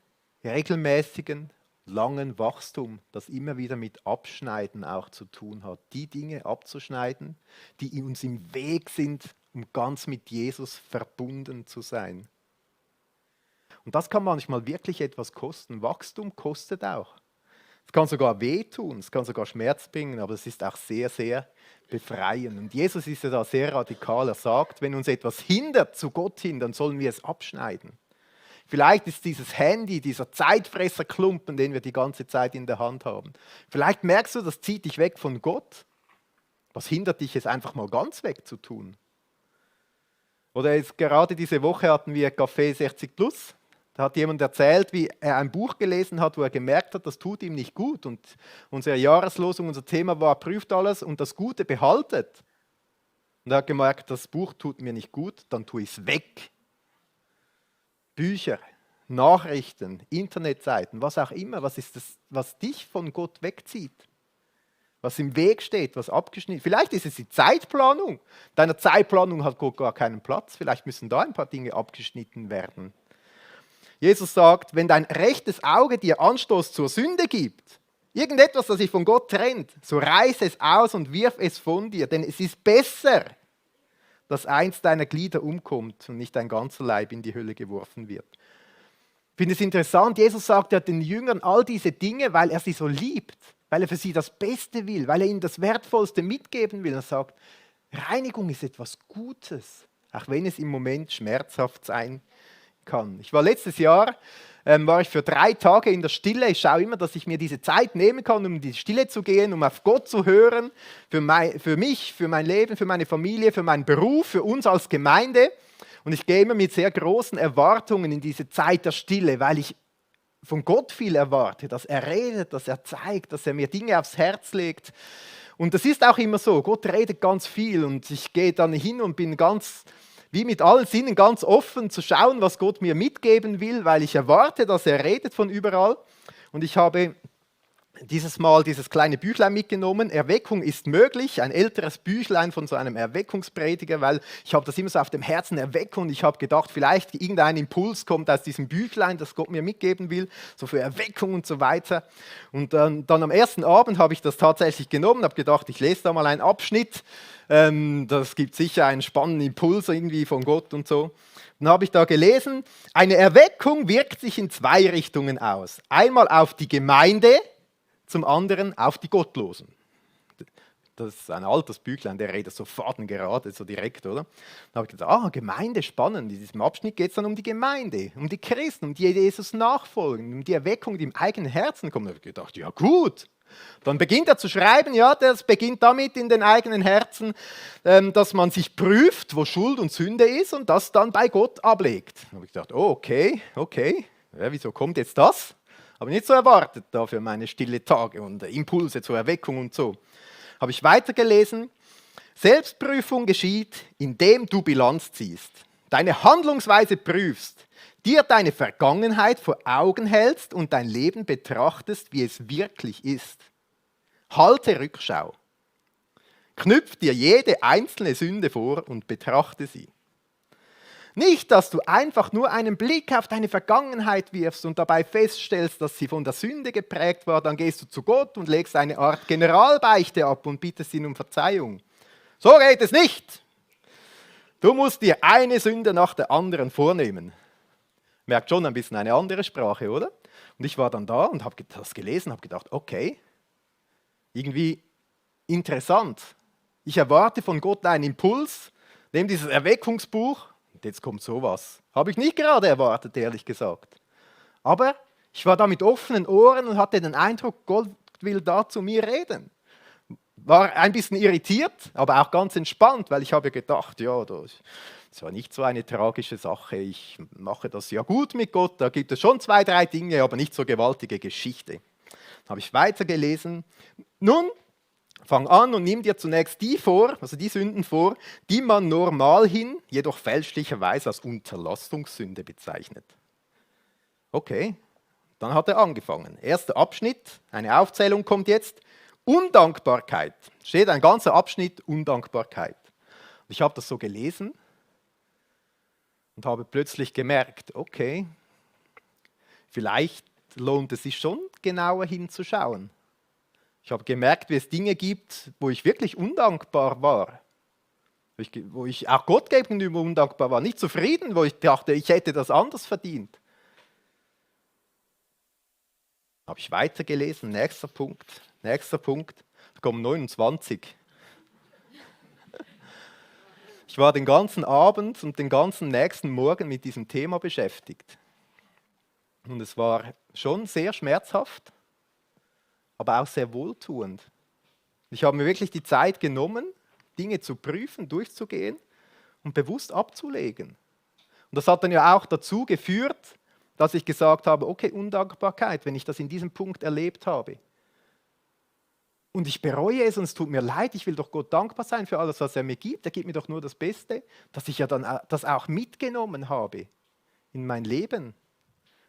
regelmäßigen, langen Wachstum, das immer wieder mit Abschneiden auch zu tun hat. Die Dinge abzuschneiden, die uns im Weg sind, um ganz mit Jesus verbunden zu sein. Und das kann manchmal wirklich etwas kosten. Wachstum kostet auch. Es kann sogar wehtun, es kann sogar Schmerz bringen, aber es ist auch sehr, sehr befreiend. Und Jesus ist ja da sehr radikal. Er sagt, wenn uns etwas hindert zu Gott hin, dann sollen wir es abschneiden. Vielleicht ist dieses Handy, dieser Zeitfresserklumpen, den wir die ganze Zeit in der Hand haben. Vielleicht merkst du, das zieht dich weg von Gott. Was hindert dich, es einfach mal ganz wegzutun? Oder jetzt gerade diese Woche hatten wir Café 60 Plus. Da hat jemand erzählt, wie er ein Buch gelesen hat, wo er gemerkt hat, das tut ihm nicht gut. Und unsere Jahreslosung, unser Thema war, prüft alles und das Gute behaltet. Und er hat gemerkt, das Buch tut mir nicht gut, dann tue ich es weg. Bücher, Nachrichten, Internetseiten, was auch immer, was ist das, was dich von Gott wegzieht? Was im Weg steht, was abgeschnitten. Vielleicht ist es die Zeitplanung. Deiner Zeitplanung hat Gott gar keinen Platz. Vielleicht müssen da ein paar Dinge abgeschnitten werden. Jesus sagt, wenn dein rechtes Auge dir Anstoß zur Sünde gibt, irgendetwas, das dich von Gott trennt, so reiß es aus und wirf es von dir, denn es ist besser, dass eins deiner Glieder umkommt und nicht dein ganzer Leib in die Hölle geworfen wird. Ich finde es interessant, Jesus sagt ja den Jüngern all diese Dinge, weil er sie so liebt, weil er für sie das Beste will, weil er ihnen das Wertvollste mitgeben will. Er sagt, Reinigung ist etwas Gutes, auch wenn es im Moment schmerzhaft sein kann. Ich war letztes Jahr war ich für 3 Tage in der Stille. Ich schaue immer, dass ich mir diese Zeit nehmen kann, um in die Stille zu gehen, um auf Gott zu hören, für mich, für mein Leben, für meine Familie, für meinen Beruf, für uns als Gemeinde. Und ich gehe immer mit sehr großen Erwartungen in diese Zeit der Stille, weil ich von Gott viel erwarte, dass er redet, dass er zeigt, dass er mir Dinge aufs Herz legt. Und das ist auch immer so. Gott redet ganz viel und ich gehe dann hin und bin ganz wie mit allen Sinnen ganz offen zu schauen, was Gott mir mitgeben will, weil ich erwarte, dass er redet von überall. Und ich habe dieses Mal dieses kleine Büchlein mitgenommen. Erweckung ist möglich, ein älteres Büchlein von so einem Erweckungsprediger, weil ich habe das immer so auf dem Herzen, Erweckung. Und ich habe gedacht, vielleicht irgendein Impuls kommt aus diesem Büchlein, das Gott mir mitgeben will, so für Erweckung und so weiter. Und dann am ersten Abend habe ich das tatsächlich genommen, habe gedacht, ich lese da mal einen Abschnitt. Das gibt sicher einen spannenden Impuls irgendwie von Gott und so. Dann habe ich da gelesen, eine Erweckung wirkt sich in 2 Richtungen aus. Einmal auf die Gemeinde, zum anderen auf die Gottlosen. Das ist ein altes Büchlein, der redet so fadengerade, so direkt, oder? Dann habe ich gedacht, Gemeinde, spannend. In diesem Abschnitt geht es dann um die Gemeinde, um die Christen, um die Jesus nachfolgen, um die Erweckung, die im eigenen Herzen kommt. Da habe ich gedacht, ja gut, Dann beginnt er zu schreiben, ja, das beginnt damit in den eigenen Herzen, dass man sich prüft, wo Schuld und Sünde ist und das dann bei Gott ablegt. Da habe ich gedacht, oh, okay, ja, wieso kommt jetzt das? Habe ich nicht so erwartet, da für meine stille Tage und Impulse zur Erweckung und so. Habe ich weitergelesen, Selbstprüfung geschieht, indem du Bilanz ziehst, deine Handlungsweise prüfst, dir deine Vergangenheit vor Augen hältst und dein Leben betrachtest, wie es wirklich ist. Halte Rückschau. Knüpf dir jede einzelne Sünde vor und betrachte sie. Nicht, dass du einfach nur einen Blick auf deine Vergangenheit wirfst und dabei feststellst, dass sie von der Sünde geprägt war, dann gehst du zu Gott und legst eine Art Generalbeichte ab und bittest ihn um Verzeihung. So geht es nicht. Du musst dir eine Sünde nach der anderen vornehmen. Merkt schon ein bisschen eine andere Sprache, oder? Und ich war dann da und habe das gelesen, habe gedacht, okay, irgendwie interessant. Ich erwarte von Gott einen Impuls, nehme dieses Erweckungsbuch und jetzt kommt sowas. Habe ich nicht gerade erwartet, ehrlich gesagt. Aber ich war da mit offenen Ohren und hatte den Eindruck, Gott will da zu mir reden. War ein bisschen irritiert, aber auch ganz entspannt, weil ich habe gedacht, ja, das war nicht so eine tragische Sache. Ich mache das ja gut mit Gott, da gibt es schon 2, 3 Dinge, aber nicht so gewaltige Geschichte. Dann habe ich weitergelesen. Nun, fang an und nimm dir zunächst die vor, also die Sünden vor, die man normal hin, jedoch fälschlicherweise als Unterlassungssünde bezeichnet. Okay, dann hat er angefangen. Erster Abschnitt, eine Aufzählung kommt jetzt. Undankbarkeit. Steht ein ganzer Abschnitt Undankbarkeit. Und ich habe das so gelesen und habe plötzlich gemerkt, okay, vielleicht lohnt es sich schon, genauer hinzuschauen. Ich habe gemerkt, wie es Dinge gibt, wo ich wirklich undankbar war. Wo ich auch Gott gegenüber undankbar war. Nicht zufrieden, wo ich dachte, ich hätte das anders verdient. Habe ich weitergelesen, nächster Punkt, da kommen 29. Ich war den ganzen Abend und den ganzen nächsten Morgen mit diesem Thema beschäftigt. Und es war schon sehr schmerzhaft, aber auch sehr wohltuend. Ich habe mir wirklich die Zeit genommen, Dinge zu prüfen, durchzugehen und bewusst abzulegen. Und das hat dann ja auch dazu geführt, dass ich gesagt habe, okay, Undankbarkeit, wenn ich das in diesem Punkt erlebt habe. Und ich bereue es und es tut mir leid, ich will doch Gott dankbar sein für alles, was er mir gibt. Er gibt mir doch nur das Beste, dass ich ja dann das auch mitgenommen habe in mein Leben.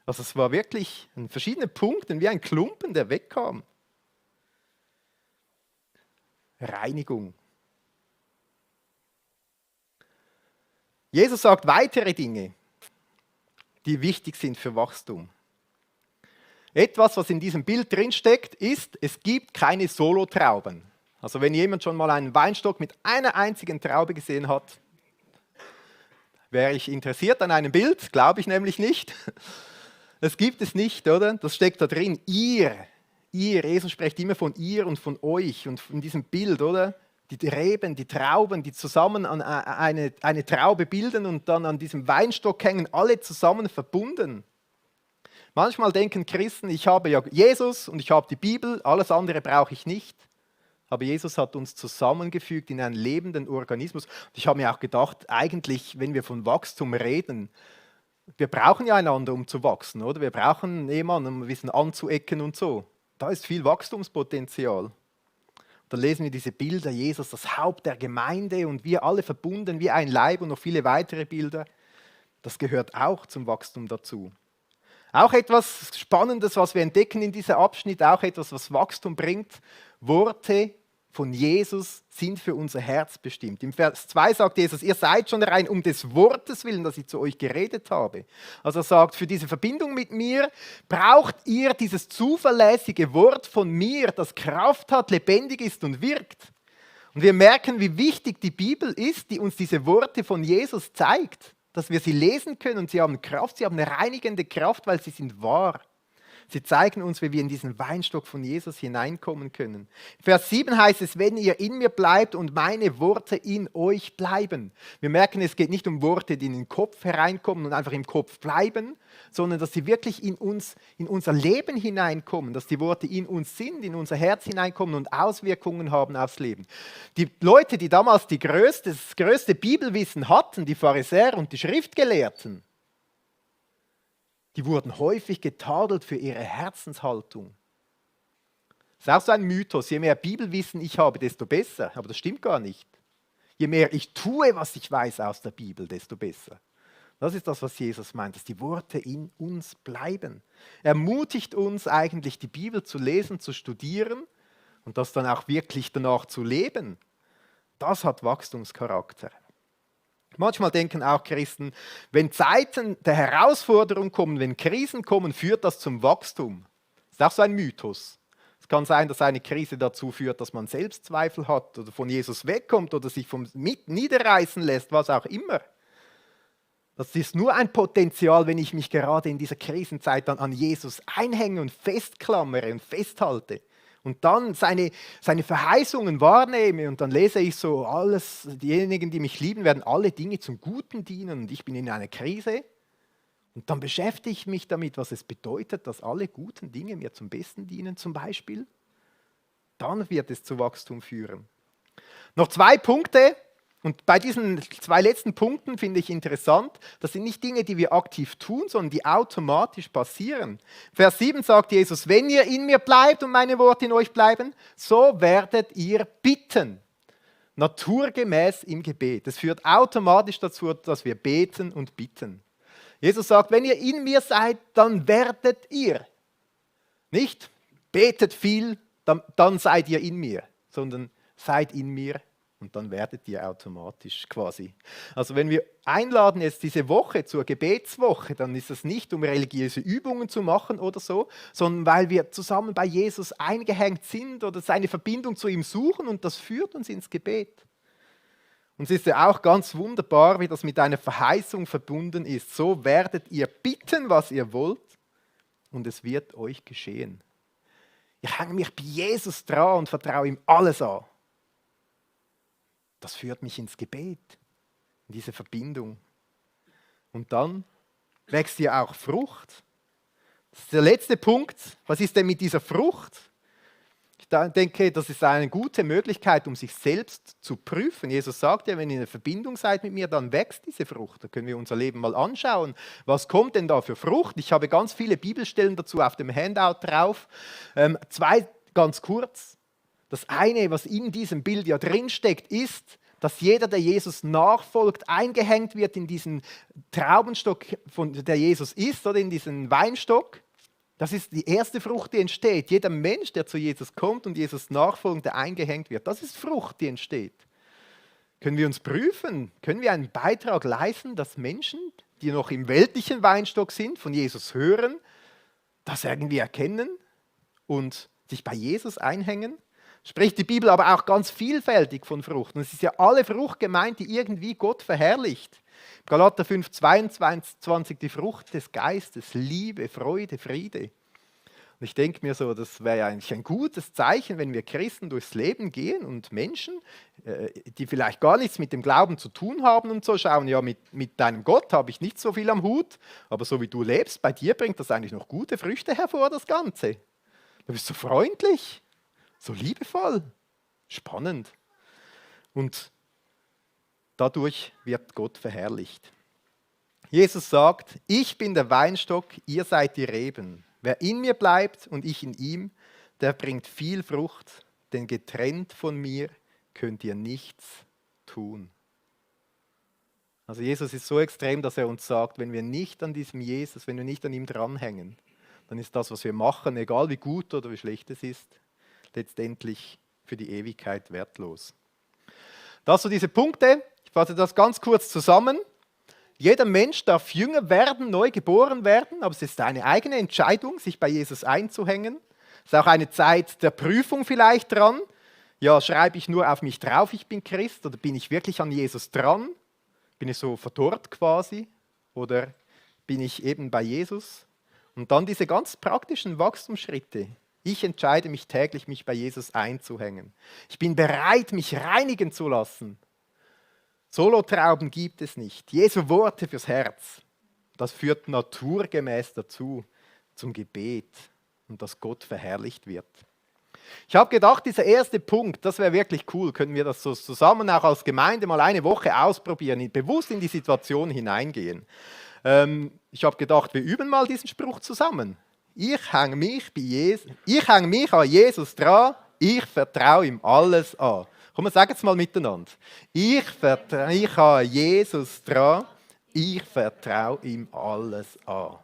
Also es war wirklich an verschiedenen Punkten wie ein Klumpen, der wegkam. Reinigung. Jesus sagt weitere Dinge, die wichtig sind für Wachstum. Etwas, was in diesem Bild drinsteckt, ist, es gibt keine Solotrauben. Also wenn jemand schon mal einen Weinstock mit einer einzigen Traube gesehen hat, wäre ich interessiert an einem Bild, glaube ich nämlich nicht. Das gibt es nicht, oder? Das steckt da drin. Ihr, Jesus spricht immer von ihr und von euch und von diesem Bild, oder? Die Reben, die Trauben, die zusammen an eine Traube bilden und dann an diesem Weinstock hängen, alle zusammen verbunden. Manchmal denken Christen, ich habe ja Jesus und ich habe die Bibel, alles andere brauche ich nicht. Aber Jesus hat uns zusammengefügt in einen lebenden Organismus. Und ich habe mir auch gedacht, eigentlich, wenn wir von Wachstum reden, wir brauchen ja einander, um zu wachsen, oder? Wir brauchen jemanden, um ein bisschen anzuecken und so. Da ist viel Wachstumspotenzial. Da lesen wir diese Bilder, Jesus, das Haupt der Gemeinde und wir alle verbunden wie ein Leib und noch viele weitere Bilder. Das gehört auch zum Wachstum dazu. Auch etwas Spannendes, was wir entdecken in diesem Abschnitt, auch etwas, was Wachstum bringt. Worte von Jesus sind für unser Herz bestimmt. Im Vers 2 sagt Jesus, ihr seid schon rein um des Wortes willen, das ich zu euch geredet habe. Also er sagt, für diese Verbindung mit mir braucht ihr dieses zuverlässige Wort von mir, das Kraft hat, lebendig ist und wirkt. Und wir merken, wie wichtig die Bibel ist, die uns diese Worte von Jesus zeigt, dass wir sie lesen können und sie haben Kraft, sie haben eine reinigende Kraft, weil sie sind wahr. Sie zeigen uns, wie wir in diesen Weinstock von Jesus hineinkommen können. Vers 7 heißt es, wenn ihr in mir bleibt und meine Worte in euch bleiben. Wir merken, es geht nicht um Worte, die in den Kopf hereinkommen und einfach im Kopf bleiben, sondern dass sie wirklich in uns, in unser Leben hineinkommen, dass die Worte in uns sind, in unser Herz hineinkommen und Auswirkungen haben aufs Leben. Die Leute, die damals das größte Bibelwissen hatten, die Pharisäer und die Schriftgelehrten, die wurden häufig getadelt für ihre Herzenshaltung. Das ist auch so ein Mythos. Je mehr Bibelwissen ich habe, desto besser. Aber das stimmt gar nicht. Je mehr ich tue, was ich weiß aus der Bibel, desto besser. Das ist das, was Jesus meint, dass die Worte in uns bleiben. Er ermutigt uns eigentlich, die Bibel zu lesen, zu studieren und das dann auch wirklich danach zu leben. Das hat Wachstumscharakter. Manchmal denken auch Christen, wenn Zeiten der Herausforderung kommen, wenn Krisen kommen, führt das zum Wachstum. Das ist auch so ein Mythos. Es kann sein, dass eine Krise dazu führt, dass man Selbstzweifel hat oder von Jesus wegkommt oder sich vom niederreißen lässt, was auch immer. Das ist nur ein Potenzial, wenn ich mich gerade in dieser Krisenzeit dann an Jesus einhänge und festklammere und festhalte. Und dann seine Verheißungen wahrnehme und dann lese ich so alles, diejenigen, die mich lieben, werden alle Dinge zum Guten dienen und ich bin in einer Krise. Und dann beschäftige ich mich damit, was es bedeutet, dass alle guten Dinge mir zum Besten dienen zum Beispiel. Dann wird es zu Wachstum führen. Noch 2 Punkte. Und bei diesen 2 letzten Punkten finde ich interessant, das sind nicht Dinge, die wir aktiv tun, sondern die automatisch passieren. Vers 7 sagt Jesus, wenn ihr in mir bleibt und meine Worte in euch bleiben, so werdet ihr bitten. Naturgemäß im Gebet. Das führt automatisch dazu, dass wir beten und bitten. Jesus sagt, wenn ihr in mir seid, dann werdet ihr. Nicht betet viel, dann seid ihr in mir, sondern seid in mir. Und dann werdet ihr automatisch quasi. Also wenn wir einladen jetzt diese Woche zur Gebetswoche, dann ist es nicht, um religiöse Übungen zu machen oder so, sondern weil wir zusammen bei Jesus eingehängt sind oder seine Verbindung zu ihm suchen und das führt uns ins Gebet. Und es ist ja auch ganz wunderbar, wie das mit einer Verheißung verbunden ist. So werdet ihr bitten, was ihr wollt und es wird euch geschehen. Ich hänge mich bei Jesus dran und vertraue ihm alles an. Das führt mich ins Gebet, in diese Verbindung. Und dann wächst ja auch Frucht. Das ist der letzte Punkt. Was ist denn mit dieser Frucht? Ich denke, das ist eine gute Möglichkeit, um sich selbst zu prüfen. Jesus sagt ja, wenn ihr in einer Verbindung seid mit mir, dann wächst diese Frucht. Da können wir unser Leben mal anschauen. Was kommt denn da für Frucht? Ich habe ganz viele Bibelstellen dazu auf dem Handout drauf. 2 ganz kurz. Das eine, was in diesem Bild ja drinsteckt, ist, dass jeder, der Jesus nachfolgt, eingehängt wird in diesen Traubenstock, der Jesus ist, oder in diesen Weinstock. Das ist die erste Frucht, die entsteht. Jeder Mensch, der zu Jesus kommt und Jesus nachfolgt, der eingehängt wird, das ist Frucht, die entsteht. Können wir uns prüfen? Können wir einen Beitrag leisten, dass Menschen, die noch im weltlichen Weinstock sind, von Jesus hören, das irgendwie erkennen und sich bei Jesus einhängen? Spricht die Bibel aber auch ganz vielfältig von Frucht. Und es ist ja alle Frucht gemeint, die irgendwie Gott verherrlicht. Galater 5,22, die Frucht des Geistes, Liebe, Freude, Friede. Und ich denke mir so, das wäre ja eigentlich ein gutes Zeichen, wenn wir Christen durchs Leben gehen und Menschen, die vielleicht gar nichts mit dem Glauben zu tun haben und so, schauen, ja, mit deinem Gott habe ich nicht so viel am Hut, aber so wie du lebst, bei dir bringt das eigentlich noch gute Früchte hervor, das Ganze. Du bist so freundlich. So liebevoll, spannend. Und dadurch wird Gott verherrlicht. Jesus sagt, ich bin der Weinstock, ihr seid die Reben. Wer in mir bleibt und ich in ihm, der bringt viel Frucht, denn getrennt von mir könnt ihr nichts tun. Also Jesus ist so extrem, dass er uns sagt, wenn wir nicht an diesem Jesus, wenn wir nicht an ihm dranhängen, dann ist das, was wir machen, egal wie gut oder wie schlecht es ist, letztendlich für die Ewigkeit wertlos. Das sind diese Punkte. Ich fasse das ganz kurz zusammen. Jeder Mensch darf jünger werden, neu geboren werden, aber es ist eine eigene Entscheidung, sich bei Jesus einzuhängen. Es ist auch eine Zeit der Prüfung vielleicht dran. Ja, schreibe ich nur auf mich drauf, ich bin Christ, oder bin ich wirklich an Jesus dran? Bin ich so verdorrt quasi? Oder bin ich eben bei Jesus? Und dann diese ganz praktischen Wachstumsschritte. Ich entscheide mich täglich, mich bei Jesus einzuhängen. Ich bin bereit, mich reinigen zu lassen. Solotrauben gibt es nicht. Jesu Worte fürs Herz. Das führt naturgemäß dazu, zum Gebet und dass Gott verherrlicht wird. Ich habe gedacht, dieser erste Punkt, das wäre wirklich cool. Können wir das so zusammen auch als Gemeinde mal eine Woche ausprobieren, bewusst in die Situation hineingehen. Ich habe gedacht, wir üben mal diesen Spruch zusammen. Ich hänge mich an Jesus dran, ich vertraue ihm alles an. Komm, wir sagen es mal miteinander. Ich habe Jesus dran, ich vertraue ihm alles an.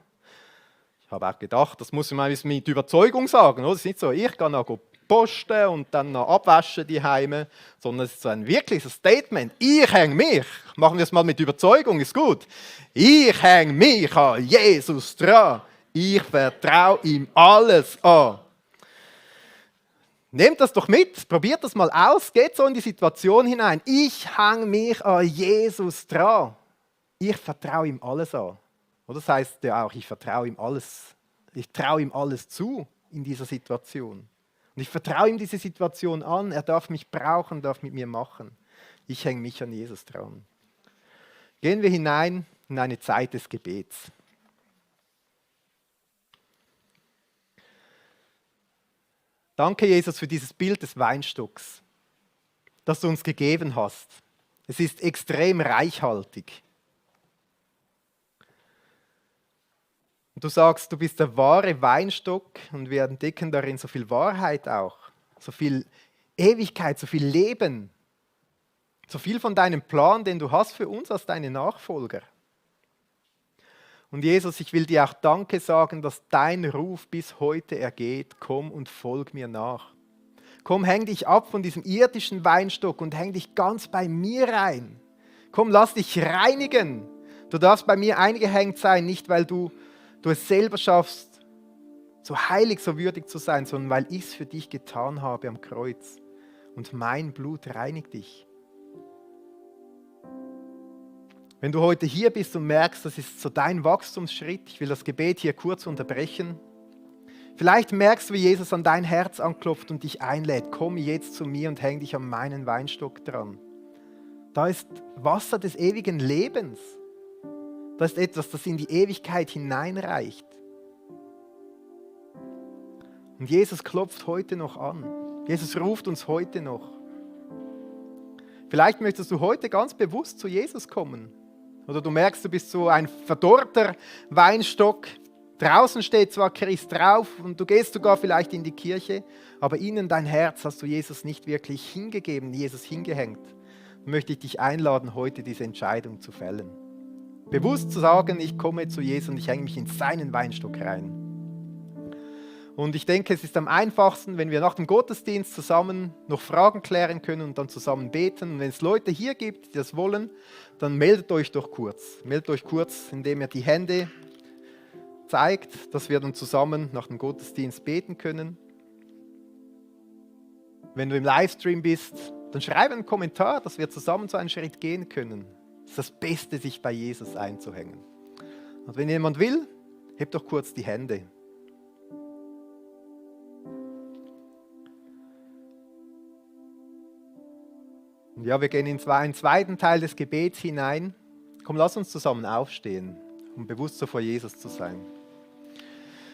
Ich habe auch gedacht, das muss man mit Überzeugung sagen. Oder? Es ist nicht so, ich gehe noch posten und dann noch abwaschen die Heime, sondern es ist so ein wirkliches Statement. Ich hänge mich. Machen wir es mal mit Überzeugung, ist gut. Ich hänge mich an Jesus dran. Ich vertraue ihm alles an. Nehmt das doch mit, probiert das mal aus, geht so in die Situation hinein. Ich hänge mich an Jesus dran. Ich vertraue ihm alles an. Oder das heißt ja auch, ich vertraue ihm alles. Ich traue ihm alles zu in dieser Situation. Und ich vertraue ihm diese Situation an. Er darf mich brauchen, darf mit mir machen. Ich hänge mich an Jesus dran. Gehen wir hinein in eine Zeit des Gebets. Danke, Jesus, für dieses Bild des Weinstocks, das du uns gegeben hast. Es ist extrem reichhaltig. Und du sagst, du bist der wahre Weinstock und wir entdecken darin so viel Wahrheit auch, so viel Ewigkeit, so viel Leben, so viel von deinem Plan, den du hast für uns als deine Nachfolger. Und Jesus, ich will dir auch Danke sagen, dass dein Ruf bis heute ergeht. Komm und folg mir nach. Komm, häng dich ab von diesem irdischen Weinstock und häng dich ganz bei mir rein. Komm, lass dich reinigen. Du darfst bei mir eingehängt sein, nicht weil du es selber schaffst, so heilig, so würdig zu sein, sondern weil ich es für dich getan habe am Kreuz. Und mein Blut reinigt dich. Wenn du heute hier bist und merkst, das ist so dein Wachstumsschritt, ich will das Gebet hier kurz unterbrechen. Vielleicht merkst du, wie Jesus an dein Herz anklopft und dich einlädt. Komm jetzt zu mir und häng dich an meinen Weinstock dran. Da ist Wasser des ewigen Lebens. Da ist etwas, das in die Ewigkeit hineinreicht. Und Jesus klopft heute noch an. Jesus ruft uns heute noch. Vielleicht möchtest du heute ganz bewusst zu Jesus kommen. Oder du merkst, du bist so ein verdorrter Weinstock. Draußen steht zwar Christ drauf und du gehst sogar vielleicht in die Kirche, aber innen dein Herz hast du Jesus nicht wirklich hingegeben, Jesus hingehängt. Dann möchte ich dich einladen, heute diese Entscheidung zu fällen. Bewusst zu sagen, ich komme zu Jesus und ich hänge mich in seinen Weinstock rein. Und ich denke, es ist am einfachsten, wenn wir nach dem Gottesdienst zusammen noch Fragen klären können und dann zusammen beten. Und wenn es Leute hier gibt, die das wollen, dann meldet euch doch kurz. Meldet euch kurz, indem ihr die Hände zeigt, dass wir dann zusammen nach dem Gottesdienst beten können. Wenn du im Livestream bist, dann schreib einen Kommentar, dass wir zusammen so einen Schritt gehen können. Es ist das Beste, sich bei Jesus einzuhängen. Und wenn jemand will, hebt doch kurz die Hände. Und ja, wir gehen in einen zweiten Teil des Gebets hinein. Komm, lass uns zusammen aufstehen, um bewusst so vor Jesus zu sein.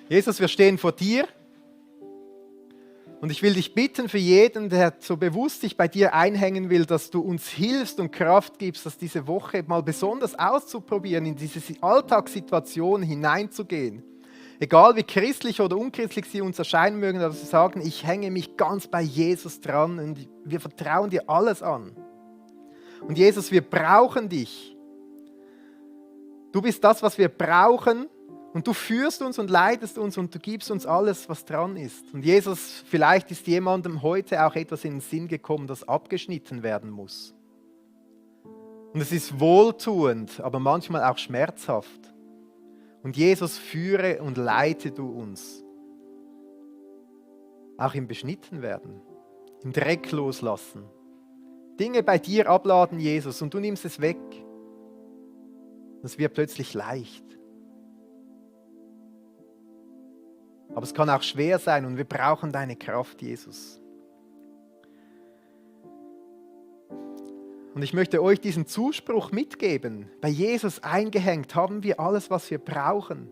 Jesus, wir stehen vor dir und ich will dich bitten für jeden, der so bewusst sich bei dir einhängen will, dass du uns hilfst und Kraft gibst, dass diese Woche mal besonders auszuprobieren, in diese Alltagssituation hineinzugehen. Egal wie christlich oder unchristlich sie uns erscheinen mögen, dass sie sagen, ich hänge mich ganz bei Jesus dran und wir vertrauen dir alles an. Und Jesus, wir brauchen dich. Du bist das, was wir brauchen und du führst uns und leitest uns und du gibst uns alles, was dran ist. Und Jesus, vielleicht ist jemandem heute auch etwas in den Sinn gekommen, das abgeschnitten werden muss. Und es ist wohltuend, aber manchmal auch schmerzhaft. Und Jesus, führe und leite du uns. Auch im Beschnittenwerden, im Dreck loslassen. Dinge bei dir abladen, Jesus, und du nimmst es weg. Das wird plötzlich leicht. Aber es kann auch schwer sein und wir brauchen deine Kraft, Jesus. Und ich möchte euch diesen Zuspruch mitgeben. Bei Jesus eingehängt haben wir alles, was wir brauchen.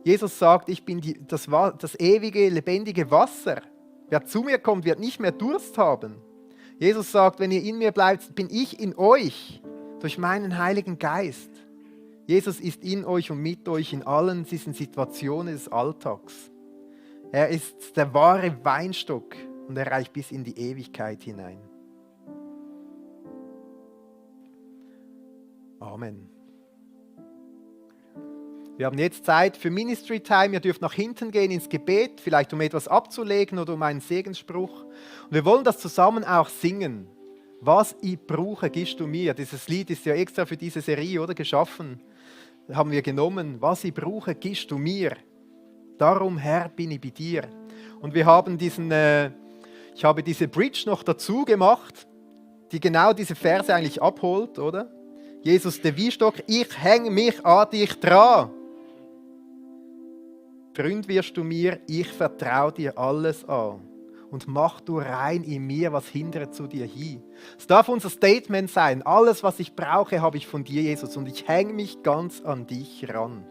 Jesus sagt, ich bin das ewige, lebendige Wasser. Wer zu mir kommt, wird nicht mehr Durst haben. Jesus sagt, wenn ihr in mir bleibt, bin ich in euch durch meinen Heiligen Geist. Jesus ist in euch und mit euch in allen diesen Situationen des Alltags. Er ist der wahre Weinstock und er reicht bis in die Ewigkeit hinein. Amen. Wir haben jetzt Zeit für Ministry Time. Ihr dürft nach hinten gehen ins Gebet, vielleicht um etwas abzulegen oder um einen Segensspruch. Und wir wollen das zusammen auch singen. Was ich brauche, gibst du mir. Dieses Lied ist ja extra für diese Serie, oder, geschaffen. Haben wir genommen. Was ich brauche, gibst du mir. Darum, Herr, bin ich bei dir. Und wir haben ich habe diese Bridge noch dazu gemacht, die genau diese Verse eigentlich abholt, oder? Jesus, der Weinstock, ich hänge mich an dich dran. Freund wirst du mir, ich vertraue dir alles an. Und mach du rein in mir, was hindert zu dir hin. Es darf unser Statement sein. Alles, was ich brauche, habe ich von dir, Jesus. Und ich hänge mich ganz an dich ran.